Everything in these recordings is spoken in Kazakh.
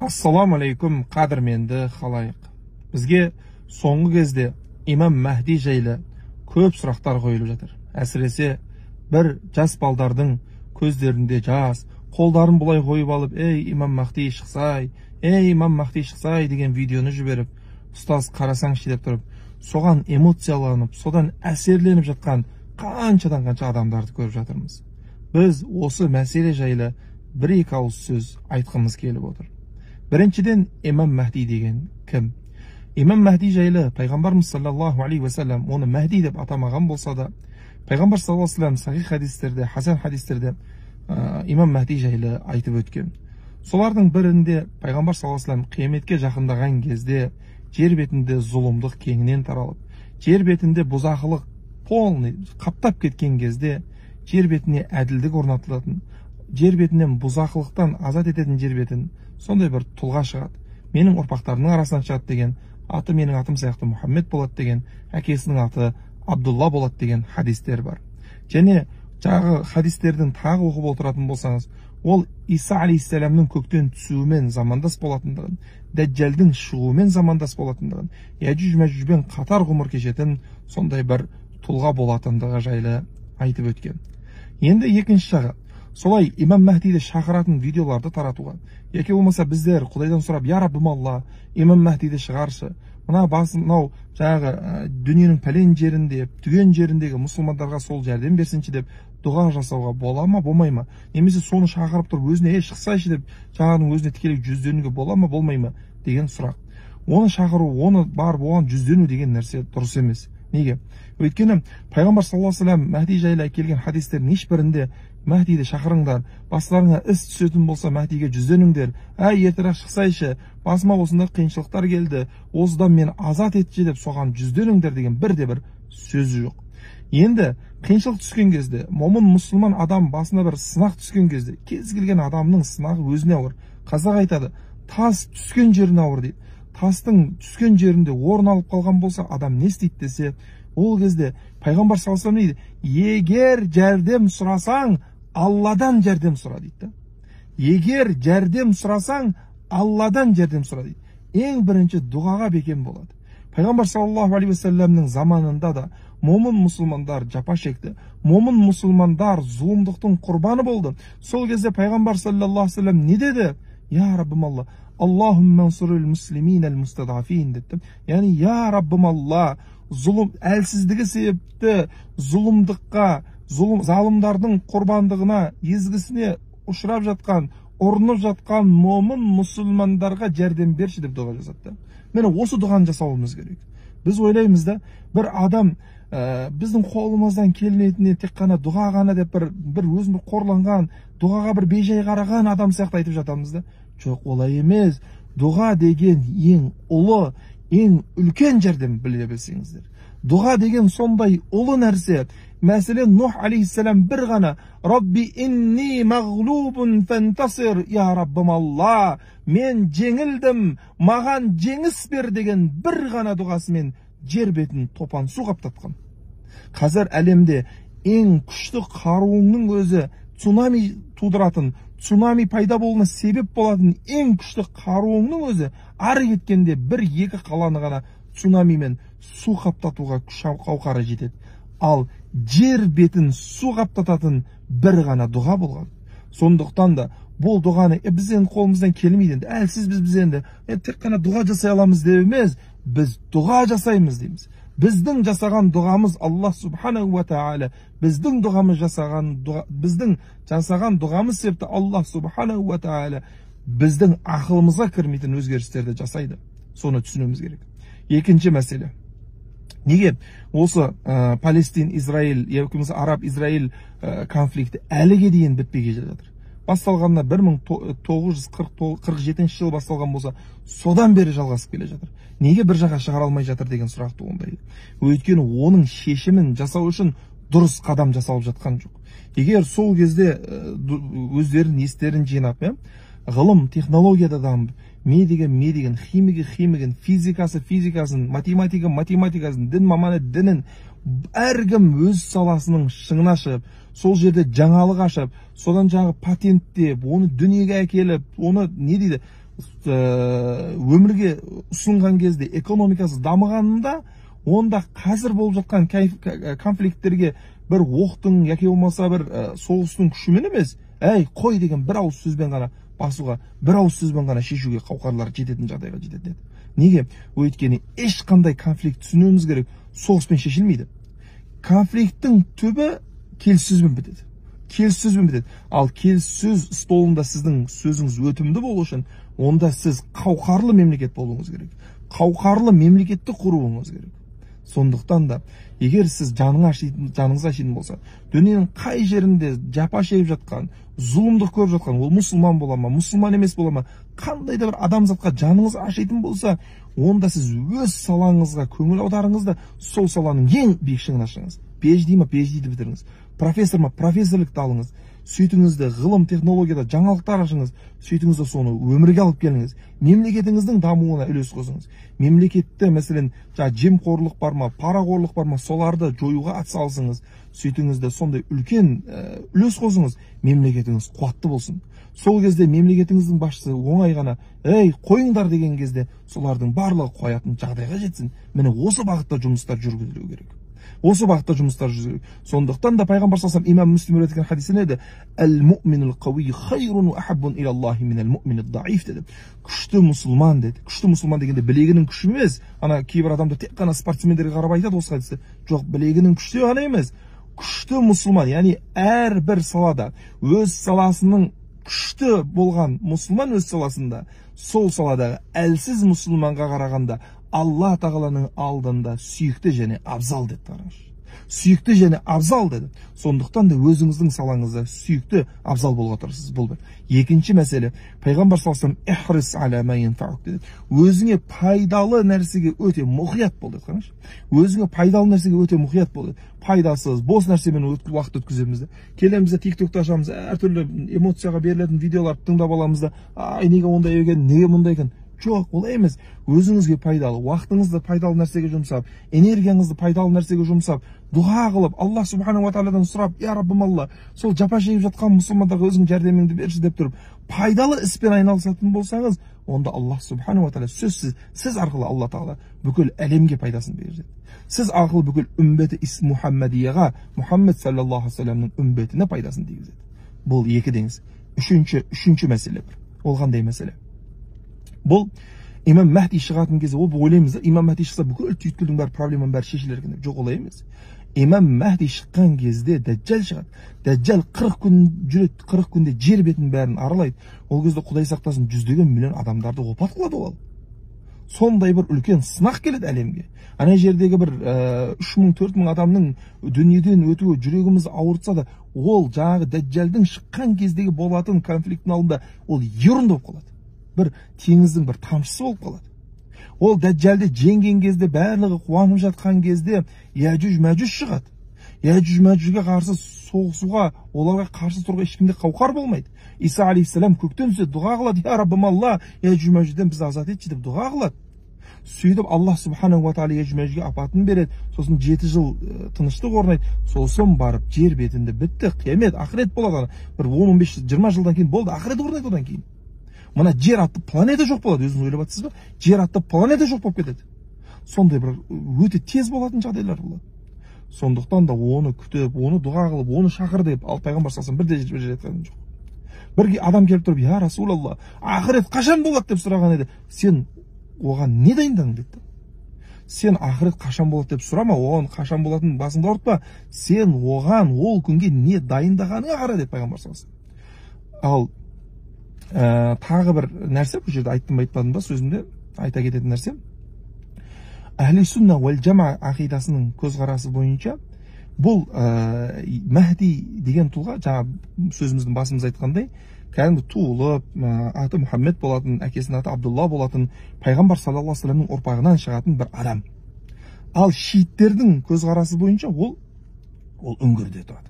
Ассаламу алейкум, қадірменді халайық. Бізге соңғы кезде имам Мәһди жайлы көп сұрақтар қойылып жатыр. Әсіресе бір жас балдардың көздерінде жас, қолдарын бұлай қойып алып, ей имам Мәһди шықсай, ей имам Мәһди шықсай деген видеоны жіберіп, ұстаз қарасаңшы деп тұрып, соған эмоцияланып, содан әсерленіп жатқан қаншадан қанша адамдарды көріп жатырмыз. Біз осы мәселе жайлы бір-екі ауыз сөз айтқымыз келіп отыр. Біріншіден, имам Мәһди деген кім? Имам Мәһди жайлы пайғамбарымыз саллаллаху алейхи уассалам оны Мәһди деп атамаған болса да, пайғамбар саллаллаху алейхи уассалам сахих хадистерде, хасан хадистерде имам Мәһди жайлы айтып өткен. Солардың бірінде пайғамбар саллаллаху алейхи уассалам қияметке жақындаған кезде жер бетінде зұлымдық кеңінен таралып, жер бетінде бұзақылық полный қаптап кеткен кезде жер бетіне әділдік орнатылатын, жер бетінен бұзақылықтан азат ететін жер бетін сондай бір тұлға шығады. Менің ұрпақтарымның арасынан шығады деген, аты менің атым сияқты Мұхаммед болады деген, әкесінің аты Абдулла болады деген хадистер бар. Және жағы хадистердің тағы оқып отыратын болсаңыз, ол Иса алейхиссаламның көктен түсуімен замандас болатындығын, Дәджалдың шығуымен замандас болатындығын, Яжуж Мәжужбен қатар ғұмыр кешетін сондай бір тұлға болатындығы жайлы айтып өткен. Енді екінші жағы, солай имам Мәһдиді шақыратын видеоларды таратуға, яки болмаса біздер Құдайдан сұрап, я Раббым Алла, имам Мәһдиді шығаршы, мына басым, мынау жаңағы дүниенің пәлен жерінде, түген жеріндегі мұсылмандарға сол жәрдем берсінші деп дұға жасауға бола ма, болмай ма? Немесе соны шақырып тұрып өзіне, ей шықсайшы деп жаңағының өзіне тікелей жүзденуге бола ма, болмай ма деген сұрақ. Оны шақыру, оны барып оған жүздену деген нәрсе дұрыс емес. Неге? Өйткені пайғамбар саллаллаху алейхи уассалам Мәһди жайлы келген хадистердің ешбірінде Мәһдиді шақырыңдар, бастарыңа іс түсетін болса Мәһдиге жүзденіңдер, әй ертерек шықсайшы, басыма осындай қиыншылықтар келді, осыдан мені азат етші деп соған жүзденіңдер деген бірде бір сөзі жоқ. Енді қиыншылық түскен кезде, момын мұсылман адам басына бір сынақ түскен кезде, кез келген адамның сынағы өзіне ауыр. Қазақ айтады, тас түскен жеріне ауыр дейді. Тастың түскен жерінде орын алып қалған болса, адам не істейді десе, ол кезде пайғамбар саллаллаху алейхи вассалам дейді, егер жәрдем сұрасаң, Алладан жәрдем сұра дейді. Егер жәрдем сұрасаң, Алладан жәрдем сұра дейді. Ең бірінші дұғаға бекем болады. Пайғамбар саллаллаху алейхи уассаламның заманында да момын мұсылмандар жапа шекті. Момын мұсылмандар зұлымдықтың құрбаны болды. Сол кезде пайғамбар саллаллаху алейхи уассалам не деді? Я Раббым Алла, Аллахумма ансурил муслимин әл мустадафин депті. Яғни, я Раббым Алла, зұлым, әлсіздігі себепті зұлымдыққа, залымдардың құрбандығына, езгісіне ұшырап жатқан, ұрынып жатқан момын мұсылмандарға жәрдем берші деп дұға жасады. Міне осы дұғаны жасауымыз керек. Біз ойлаймыз да, бір адам біздің қолымыздан келмейтініне тек қана дұға ғана деп бір өзін бір қорланған, дұғаға бір бейжай қараған адам сияқты айтып жатамыз да. Жоқ, олай емес. Дұға деген ең ұлы, ең үлкен жәрдем, біле білсеңіздер. Дұға деген сондай ұлы нәрсе. Мәселен, Нух алейхиссалам бір ғана Рабби инни мағлубун фантасир, я Раббым Алла, мен жеңілдім, маған жеңіс бер деген бір ғана дұғасымен жер бетін топан су қаптатқан. Қазір әлемде ең күшті қаруыңның өзі цунами тудыратын, цунами пайда болуына себеп болатын ең күшті қаруыңның өзі ары кеткенде бір-екі қаланы ғана цунамимен су қаптатуға күш қауқары жетеді. Ал жер бетін су қаптататын бір ғана дұға болған. Сондықтан да бұл дұғаны біз енді қолымыздан келмейді, енді әлсіз біз енді тек қана дұға жасай аламыз деп емес, біз дұға жасаймыз дейміз. Біздің жасаған дұғамыз Аллах субханаху ва тағала, біздің дұғамыз жасаған дұға, біздің жасаған дұғамыз себепті Аллах субханаху ва тағала біздің ақылымызға кірмейтін өзгерістерді жасайды. Соны түсінуіміз керек. Екінші мәселе. Неге осы Палестин, Израиль, яки болмаса Араб, Израиль конфликті әліге дейін бітпей келе жатыр? Басталғанына 1947 жыл басталған болса, содан бері жалғасып келе жатыр. Неге бір жаққа шығара алмай жатыр деген сұрақ туындайды. Өйткені оның шешімін жасау үшін дұрыс қадам жасалып жатқан жоқ. Егер сол кезде өздерінің естерін жинап, ғылым, технологияда дамып, ме деген, химигі химигін, физикасы физикасын, математика математикасын, дін маманы дінін, әркім өз саласының шыңына шығып, сол жерде жаңалық ашып, содан жаңағы патенттеп, оны дүниеге әкеліп, оны не дейді, өмірге ұсынған кезде, экономикасы дамығанында, онда қазір болып жатқан конфликттерге бір оқтың, яки болмаса бір соғыстың күшімен емес, әй, қой деген бір ауыз сөзбен ғана басуға, бір ауыз сөзбен ғана шешуге қауқарлары жететін жағдайға жететін еді. Неге? Өйткені ешқандай конфликт, түсінуіміз керек, соғыспен шешілмейді. Конфликттің түбі келіссөзбен бітеді. Келіссөзбен бітеді. Ал келіссөз столында сіздің сөзіңіз өтімді болу үшін, онда сіз қауқарлы мемлекет болуыңыз керек. Қауқарлы мемлекетті құруыңыз керек. Сондықтан да, егер сіз жаныңыз ашитын болса, дүниенің қай жерінде жапа шегіп жатқан, зұлымдық көріп жатқан, ол мұсылман бола ма, мұсылман емес бола ма, қандай да бір адамзатқа жаныңыз ашитын болса, онда сіз өз салаңызға көңіл аударыңыз да, сол саланың ең биік шыңына шығыңыз. PhD ма, PhD-ді бітіріңіз. Профессор ма, профессорлікті алыңыз. Сөйтіңіз де ғылым, технологияда жаңалықтар ашыңыз. Сөйтіңіз де соны өмірге алып келіңіз. Мемлекетіңіздің дамуына үлес қосыңыз. Мемлекетте, мәселен, жаңа жемқорлық бар ма, парақорлық бар ма, соларды жоюға атсалысыңыз. Сөйтіңіз де сондай үлкен үлес қосыңыз. Мемлекетіңіз қуатты болсын. Сол кезде мемлекетіңіздің басшысы оңай ғана, ей, қойыңдар деген кезде солардың барлығы қоятын жағдайға жетсін. Міне осы бағытта жұмыстар жүргізілу керек. Осы бағытта жұмыстар жүргізу керек. Сондықтан да пайғамбар саллаллаху алейхи вассалам, имам Муслим риуаят еткен хадисінде еді, әл-муъминул қауи хайрун уа ахаббун илаллахи минал муъминид даиф деді. Күшті мұсылман деді. Күшті мұсылман дегенде білегінің күші емес. Ана кейбір адамдар тек қана спортсмендерге қарап айтады осы хадисті. Жоқ, білегінің күші ғана емес. Күшті мұсылман, яғни әрбір салада өз саласының күшті болған мұсылман өз саласында, сол саладағы әлсіз мұсылманға қарағанда Алла тағаланың алдында сүйікті және абзал деді. Қараңызшы. Сүйікті және абзал деді. Сондықтан да өзіңіздің салаңызда сүйікті, абзал болуға тырысыңыз. Бұл бір. Екінші мәселе, пайғамбар саллаллаху алейхи вассалам ихрис аля ма янфаук деді. Өзіңе пайдалы нәрсеге өте мұқият бол деді. Қараңызшы. Өзіңе пайдалы нәрсеге өте мұқият бол деді. Пайдасыз, бос нәрсемен уақыт өткіземіз де. Келеміз де TikTok'та ашамыз, әртүрлі эмоцияға берілетін видеоларды тыңдап аламыз да, ай, неге ондай екен, неге мұндай екен. Жоқ, олай емес. Өзіңізге пайдалы, уақытыңызды пайдалы нәрсеге жұмсап, энергияңызды пайдалы нәрсеге жұмсап, дұға қылып, Аллах субханаху ва тағаладан сұрап, я Раббым Алла, сол жапа шегіп жатқан мұсылмандарға өзің жәрдеміңді берші деп тұрып, пайдалы іспен айналысатын болсаңыз, онда Аллах субханаху ва тағала сөзсіз сіз арқылы Алла тағала бүкіл әлемге пайдасын береді. Сіз арқылы бүкіл үмбеті Мұхаммадияға, Мұхаммед саллаллаху алейхи вассаламның үмбетіне пайдасын тигізеді. Бұл екі деңіз. Үшінші мәселе бар. Ол қандай мәселе? Бұл имам Мәһди шығатын кезде, ол ойлаймыз да, имам Мәһди шықса бүкіл түйткілдің бәрі, проблеманың бәрі шешілер екен деп. Жоқ, олай емес. Имам Мәһди шыққан кезде Дәжжал шығады. Дәжжал 40 күн жүреді, 40 күнде жер бетінің бәрін аралайды. Ол кезде Құдай сақтасын, жүздеген миллион адамдарды опат қылады ол. Сондай бір үлкен сынақ келеді әлемге. Ана жердегі бір 3000, 4000 адамның дүниеден өтуі жүрегімізді ауыртса да, ол жаңағы Дәжжалдың шыққан кездегі болатын конфликттің алдында ол ерунда болып қалады. Бір теңіздің бір тамшысы болып қалады. Ол Дәжжалды жеңген кезде, барлығы қуанып жатқан кезде Яжуж Мәжуж шығады. Яжуж Мәжужге қарсы соғысуға, оларға қарсы тұруға ешкімде қауқар болмайды. Иса алейхиссалам көктен түседі, дұға қылады, я Раббым Алла, Яжуж Мәжужден бізді азат етші деп дұға қылады. Сөйтіп Аллах субханаху ва тағала Яжуж Мәжужге апатын береді. Сосын 7 жыл тыныштық орнайды. Сосын барып жер бетінде бітті, қиямет, ақырет болады. Бір 10-15, 20 жылдан кейін болды, ақырет орнайды одан кейін. Мына жер атты планета жоқ болады, өзіңіз ойлап жатсыз ба? Жер атты планета жоқ болып кетеді. Сондай бір өте тез болатын жағдайлар болады. Сондықтан да оны күтіп, оны дұға қылып, оны шақыр деп, ал пайғамбар саллаллаху алейхи вассалам бірде бір айтқан жоқ. Бір адам келіп тұрып, я Расулалла, ақырет қашан болады деп сұраған еді. Сен оған не дайындадың деді. Сен ақырет қашан болады деп сұрама, оған қашан болатынын басыңды ауыртпа. Сен оған ол күнге не дайындағаныңа қара деп пайғамбар саллаллаху алейхи вассалам. Ал тағы бір нәрсе, бұл жерде айттым ба, айтпадым ба, сөзімде айта кететін нәрсе. Әхли сунна уәл жама ақидасының көзқарасы бойынша бұл Мәһди деген тұлға, жаңа сөзіміздің басымыз айтқандай, кәдімгі туылып, аты Мұхаммед болатын, әкесінің аты Абдулла болатын, пайғамбар саллаллаху алейхи вассаламның ұрпағынан шығатын бір адам. Ал шииттердің көзқарасы бойынша ол үңгірде тұрады.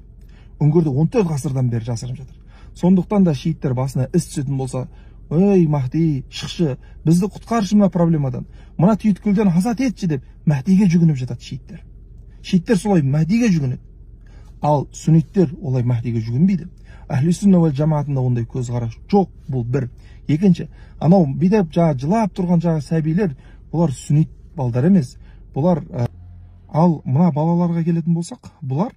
Үңгірде 14 ғасырдан бері жасырынып жатыр. Сондықтан да шииттер басына іс түсетін болса, ей Мәһди, шықшы, бізді құтқаршы мына проблемадан, мына түйткілден азат етші деп Мәһдиге жүгініп жатады шииттер. Шииттер солай Мәһдиге жүгінеді. Ал сүнниттер олай Махдиге жүгінбейді. Әхли сүнна уәл жамаатында ондай көзқарас жоқ. Бұл бір. Екінші, анау бүйтіп жаңа жылап тұрған жаңа сәбилер, бұлар сүннит балдар емес. Бұлар, ал мына балаларға келетін болсақ, бұлар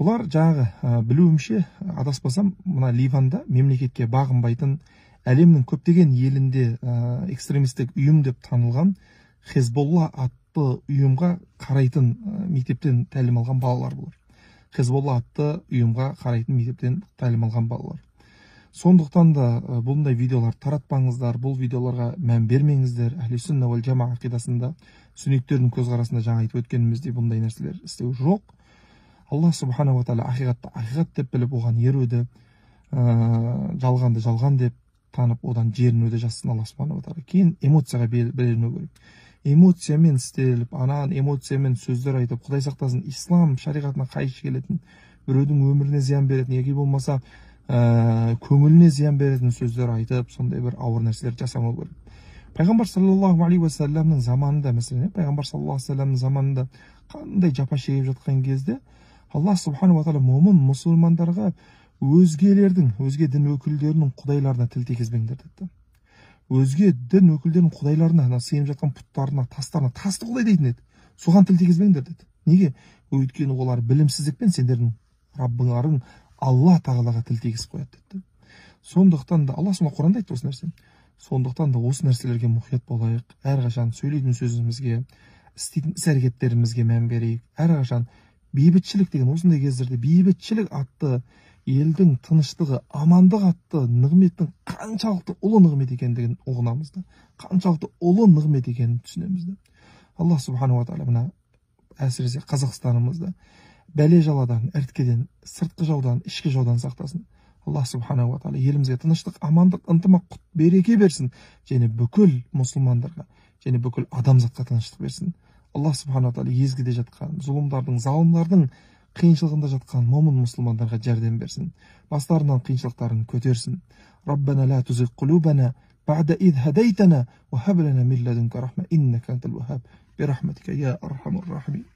жаңағы, білуімше, адаспасам, мына Ливанда мемлекетке бағынбайтын, әлемнің көптеген елінде экстремистік ұйым деп танылған Хезболла атты ұйымға қарайтын мектептен тәлім алған балалар бұлар. Хезболла атты ұйымға қарайтын мектептен тәлім алған балалар. Сондықтан да бұндай видеолар таратпаңыздар, бұл видеоларға мән бермеңіздер. Әхли сүнна уәл жамаа ақидасында, сүнниттердің көзқарасында жаңа айтып өткеніміздей бұндай нәрселер істеу жоқ. Алла субханаху ва тағала ақиқатты ақиқат деп біліп, оған еруді, жалғанды жалған деп танып, одан жерінуді жазсын Алла субханаху ва тағала. Кейін эмоцияға берілмеу керек. Эмоциямен істеліп, анан эмоциямен сөздер айтып, Құдай сақтасын, ислам шариғатына қайшы келетін, біреудің өміріне зиян беретін, яки болмаса көңіліне зиян беретін сөздер айтып, сондай бір ауыр нәрселер жасамау керек. Пайғамбар саллаллаху алейхи уассаламның заманында, мәселен, пайғамбар саллаллаху алейхи уассаламның заманында қандай жапа шегіп жатқан кезде Аллах субханаху ва тағала момын мұсылмандарға өзгелердің, өзге дін өкілдерінің құдайларына тіл тигізбеңдер деді. Өзге дін өкілдерінің құдайларына, сыйынып жатқан пұттарына, тастарына, тасты құдай дейтін еді, соған тіл тигізбеңдер деді. Неге? Өйткені олар білімсіздікпен сендердің Раббыңарың Алла тағалаға тіл тигізіп қояды деді. Сондықтан да Алла субхана Құранда айтты осы нәрсені. Сондықтан да осы нәрселерге мұқият болайық. Әрқашан сөйлейтін сөзімізге, істейтін іс әрекеттерімізге мән берейік. Әрқашан бейбітшілік деген осындай кездерде бейбітшілік атты елдің тыныштығы, амандық атты нығметтің қаншалықты ұлы нығмет екендігін ұғынамыз да, қаншалықты ұлы нығмет екенін түсінеміз да. Алла субханаху ва тағала мына әсіресе Қазақстанымызды бәле жаладан, іріткеден, сыртқы жаудан, ішкі жаудан сақтасын. Алла субханаху ва тағала елімізге тыныштық, амандық, ынтымақ, құт, береке берсін, және бүкіл мұсылмандарға, және бүкіл адамзатқа тыныштық берсін. Алла субханаху ва тағала езгіде жатқан, зұлымдардың, залымдардың қиыншылығында жатқан момын мұсылмандарға жәрдем берсін, бастарынан қиыншылықтарын көтерсін. Раббана ла тузиг қулубана ба'да из хадайтана ва хаб лана мин ладунка рахма иннака антал ваххаб би рахматика я архамар рахимин.